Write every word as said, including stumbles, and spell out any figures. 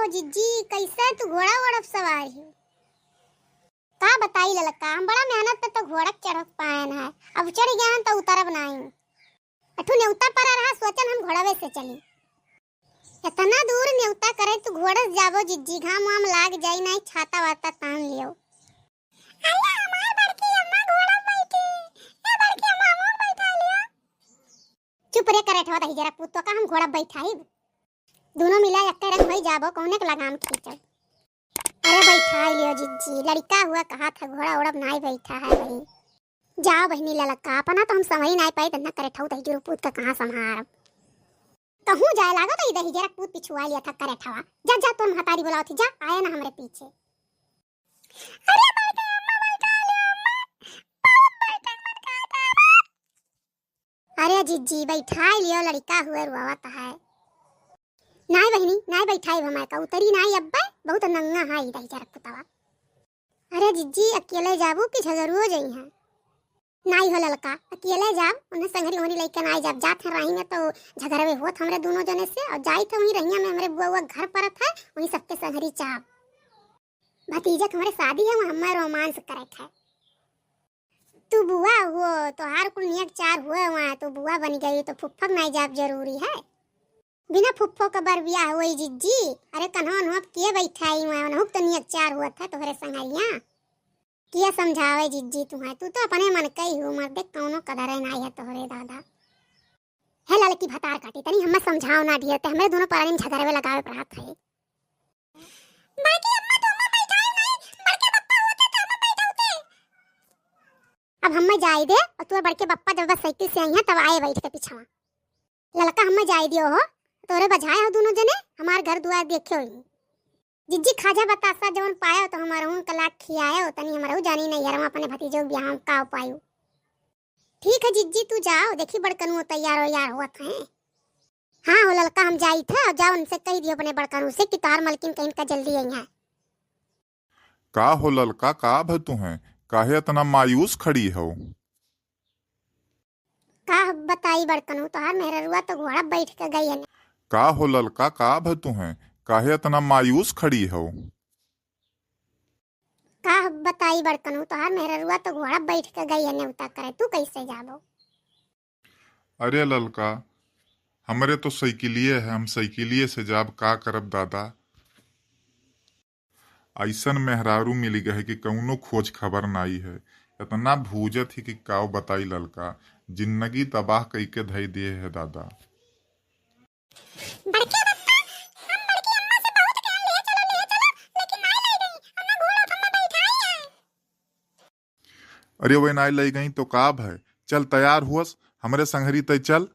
जिज्जी, कैसे तू घोड़ा ओढ़ब सवार ही? का बताई ललका, हम बड़ा मेहनत पे तो घोड़ा के चढ़ब पाएन है, अब चढ़ गया हन तो उतरब नाई। अठू नेवता पर रहा, सोचन हम घोड़वे से चली। इतना दूर नेवता करे तू घोड़े से जाबो जिज्जी, घाम वाम लाग जाई, नाई छाता वाता तान लियो। अरे हमार बड़की अम्मा घोड़ा बैठी, ए बड़की अम्मा हमहू बैठा लियो। चुप रे करेठवा दहिजरा पूत, तोका हम घोड़ा बैठाइब? दोनों मिला एक्के रंग होई जाबो, कौने के लगाम खींचब? अरे बैठा लियो जिज्जी, लड़का हुआ कहा था घोड़ा ओढ़ब नाई बैठा है भाई। जाओ बहिनी ललका, अपना तो हम संभरी नाई पाई, तना करेठऊ दहिजरू पूत का कहाँ संभारब? कहूँ जाए लागो तो ई दहिजरा पूत पिछुआ लिया था करेठवा। जा जा, तोर महतारी बुलाओ थी, जा आया ना हमरे पीछे। अरे बैठा अम्मा, बैठा लियो अम्मा, बहुत बैठे मन कहता है। अरे जिज्जी, बैठाई लियो, लड़का हुए रोवत है। नाई बहिनी, नाई बैठाई भमाय का, उतरी नाई अब्बे, बहुत नंगा है ई दहिजरा पुतवा। अरे जिज्जी, अकेले जाबू कि झगड़ुओ जई हैं? नाई हो ललका, अकेले जाब, उन्हें संगरी उमरी लइके नाई जाब, जात हैं राही में तो झगड़वे होत हमरे दोनों जने से, और जाई थे वहीं रहिया में हमरे बुआ, बुआ घर परत है, वहीं सबके संगरी जाब। भतीजा के हमरे शादी है, वहाँ हमें रोमांस करे के है। तू बुआ हुओ, तोहार कुल नियक चार हुए हुआ है, तू बुआ बन गई तो फुफ्फक नाई जाब जरूरी है। बिना फुफ्फो के बर बियाह होई जिज्जी? अरे कन्हवा नोप किए बैठाई हुआ है, उनहुक तो नियक चार हुआ था तोहरे संगरिया। किए समझावे जिज्जी तुम्हें, तू तो अपने मन कई हो मर्दे, कौनो कदर नाई है तोहरे दादा। हे ललकी भतार काटी, तनी हमें समझाओ ना ढेर, ते हमरे दोनों परानी में झगड़वे लगावे पर हाथ है। बड़की अम्मा तो हमें बैठाई नहीं, बड़के बप्पा होते तो हमें बैठाते। अब हमें जाए दे, और तू बड़के बप्पा जब बस साइकिल से आई है तब आए बैठ के पीछवा। ललका हमें जाए दियो हो, तोरे बझाए हो दोनों जने, हमार घर दुआर देखे हो। जिज्जी खाजा बतासा जवन पायो तो हमार हूँ कलाक खियायो, तनी हमार हूँ जानी नहीं यार, अपने भतीजे के बियाह में का पायो। ठीक है जिज्जी, तू जाओ, देखी बड़कनुओ तैयार हो यार होत हैं। हाँ हो ललका, हम जाई थे, और जाओ उनसे कही दियो अपने बड़कनू से कि तोहार मलकिन कहीं का जल्दी आई है। का हो ललका, का भ तुहें, काहे इतना मायूस खड़ी हो? का बताई बड़कनू, तोहार मेहररुआ तो घोड़ा बैठ के गई है। का हो ललका, का भ तुहें, काहे इतना मायूस खड़ी हो? का बताई बड़कनू, तोहार मेहररुआ तो घोड़ा बैठ के गई है नेवता करे, तू कैसे जाबो? अरे ललका, हमरे तो साइकिलिए है, हम साइकिलिए से जाब, का करब दादा? ऐसन मेहरारू मिल गए कि कौनो खोज खबर नाई है। इतना भूजत ही कि काव बताई ललका, जिंदगी तबाह कई के धई दिए है दादा। बड़के बप्पा, हम बड़की अम्मा से बहुत कहन, "ले चलो, ले चलो," लेकिन नाई ले गई। अम्मा घोड़ा पर बैठाई है। अरे वे नाई ले गई तो का भय, चल तैयार हुअस, हमरे संगरी तय चल,